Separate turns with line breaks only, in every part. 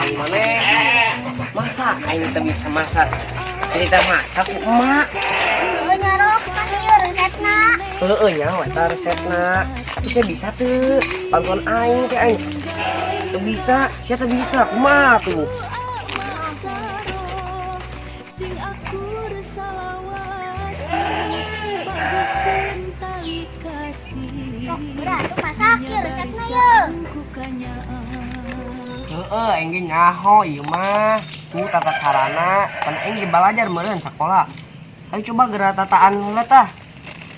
Aing maneh. Masa aing teu bisa masak? Cerita masak ku emak.
Heueuh nya, Rok, kan ieu resepna.
Heeh nya eta resepna. Tapi saya bisa tuh. Bantuan aing teh aing. Teu bisa, sia teu bisa. Kumaha tuh?
Sing akur salawase bagekeun tali kasih.
Rok, geura atuh masak ieu resepna ieu.
Ku kanyaah.
Heeh, aing ge nyaho ieu mah. Tuh tata carana, pan aing ge balajar meureun sakola. Ayo coba geura tataan heula tah.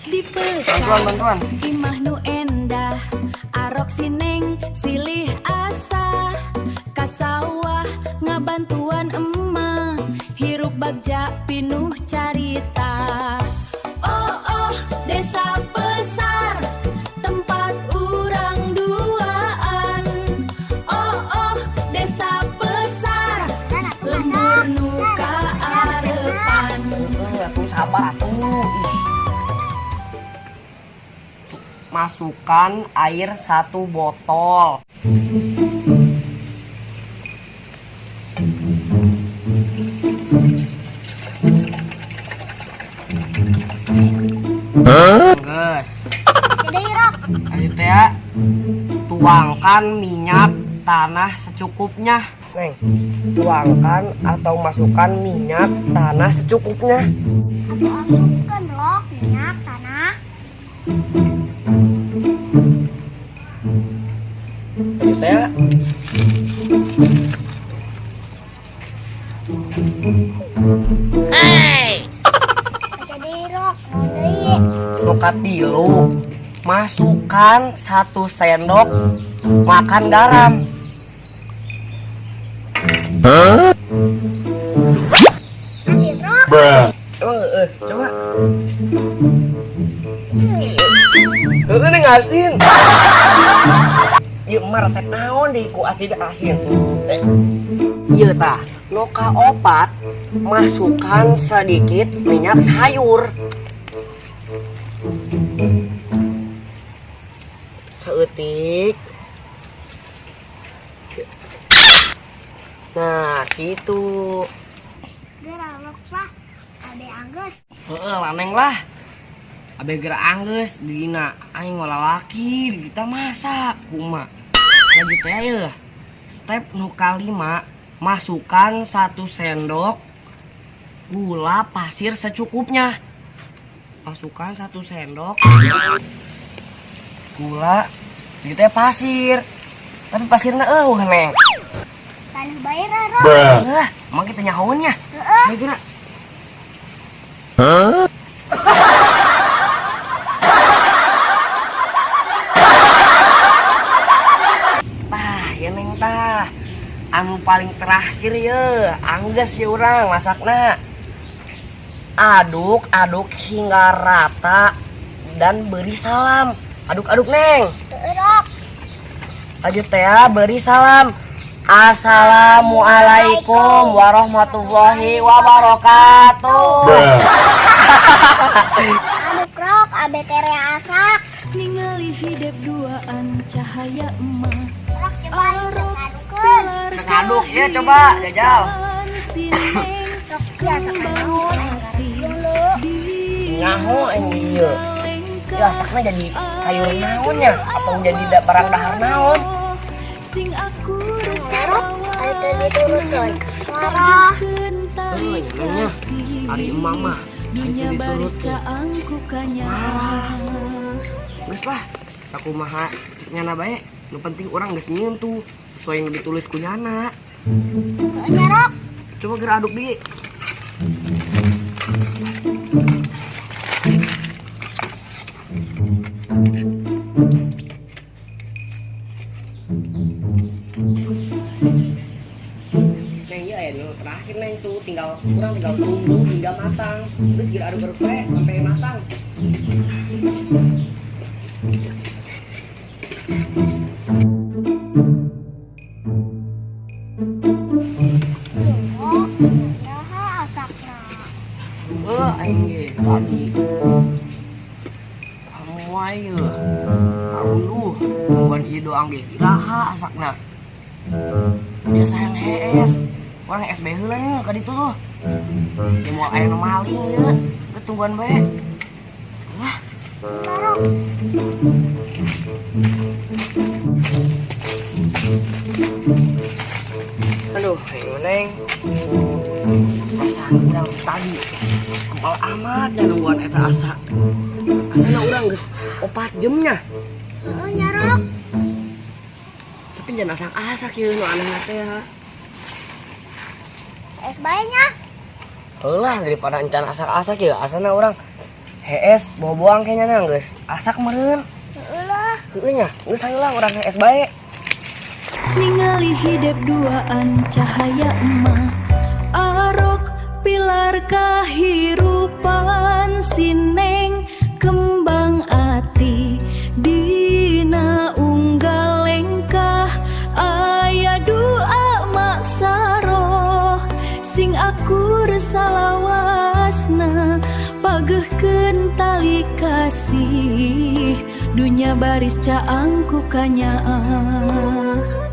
Di
Bantuan,
pesar
bantuan.
Imah nu endah arok sineng silih asah ka sawah ngabantuan emak hirup bagja pinuh carita. Oh oh, desa Pesar tempat urang duaan. Oh oh, desa Pesar
Dan atuh
lembur
masak.
Nu kaarepan.
Heeh, atuh sabar atuh. Ih. Tuh, masukkan air satu botol. Geus.
Jadi, Rok.
Ayo teh ya. Tuangkan minyak tanah secukupnya. Neng, tuangkan atau masukkan minyak tanah secukupnya.
Atuh asupkeun, Rok, minyak tanah.
Ayo teh ya.
Jadi, Rok, naon deui?
Nu katilu, masukkan 1 sendok makan garam.
Asin, Rok.
Emang coba. Heeh, neng asin. Ieu mah resep naon deui ku asin asin. Ieu tah, nu kaopat, masukkan sedikit minyak sayur. Saeutik. Nah, gitu.
Geura, Rok, lah. Abe anggeus.
Heeh, laneng lah. Abe geura anggeus dina aing lalaki kita masak kumaha. Lanjut teh ya. Step nu kalima, masukkan 1 sendok gula pasir secukupnya. Masukkan 1 sendok gula gitu ya pasir. Tapi pasirna eueuh neng.
Taneuh bae lah, Rok.
Lah, emang kita nyahoannya.
Heeh.
Ayo geura. Tah, ya neng tah. Anu paling terakhir ye, angges ya urang masakna. Aduk-aduk hingga rata dan beri salam. Aduk-aduk neng.
Heeh, Rok.
Lanjut teh ya, beri salam. Assalamualaikum warahmatullahi wabarakatuh.
Aduk, Rok, abe tere asak.
Ningali hidep duaan cahaya emak.
Rok, coba aing
Arok
ngadukeun.
pilar
Ngaduk ya coba, jajal.
kehidupan sineng
Rok, biasa kan naon aing ngadukeun lu.
Nyaho aing ieu. Ya asakna jadi sayur naonnya atau jadi barang dahar naon.
Sing akur
Rok, ayo teu diturutkeun. Marah.
Heuh, nya ari emak mah aing
dunya
teu
baris
diturutkeun.
caang ku kanyaah.
Geus lah, sakumaha cek nyana bae. Nu penting urang geus nyieun tuh sesuai yang ditulis ku nyana.
Heeh nya, Rok.
Coba geura aduk deui. Neng, iya ya, nu terakhir neng tuh tinggal kurang tinggal tunggu hingga matang. Terus geura aduk-aduk we sampai matang.
Rok, iraha asakna.
Aing ge tadi. Kamu wae ye. Tarunduh, bukan ieu doang ge. Iraha asakna. Biasa yang Hees. Urang hees bae heula nya ka ditu tuh. Ya moal aya nu maling ieu. Geus, tungguan bae. Lah,
Tarok.
Aduh, ayo Neng. Perasaan urang tadi kepala amat ya nungguan eta asa. Asana urang geus 4 jamnya.
Heeh, nyarok.
Tapi jangan asak-asak ieu nu aneh teh ya.
Hees bae nya.
Lah, daripada encan asak-asak ya, asana urang hees bawa-buang kayaknya nang geus asak meureun.
Heeh lah.
Heueuh nya, geus hayu lah urang hees bae.
Ningali hidep duaan cahaya emak, arok pilar kahirupan, sineng kembang ati dina unggal lengkah aya doa maksaroh sing akur salawasna, pagehkeun tali kasih dunya baris caang ku kanyaah.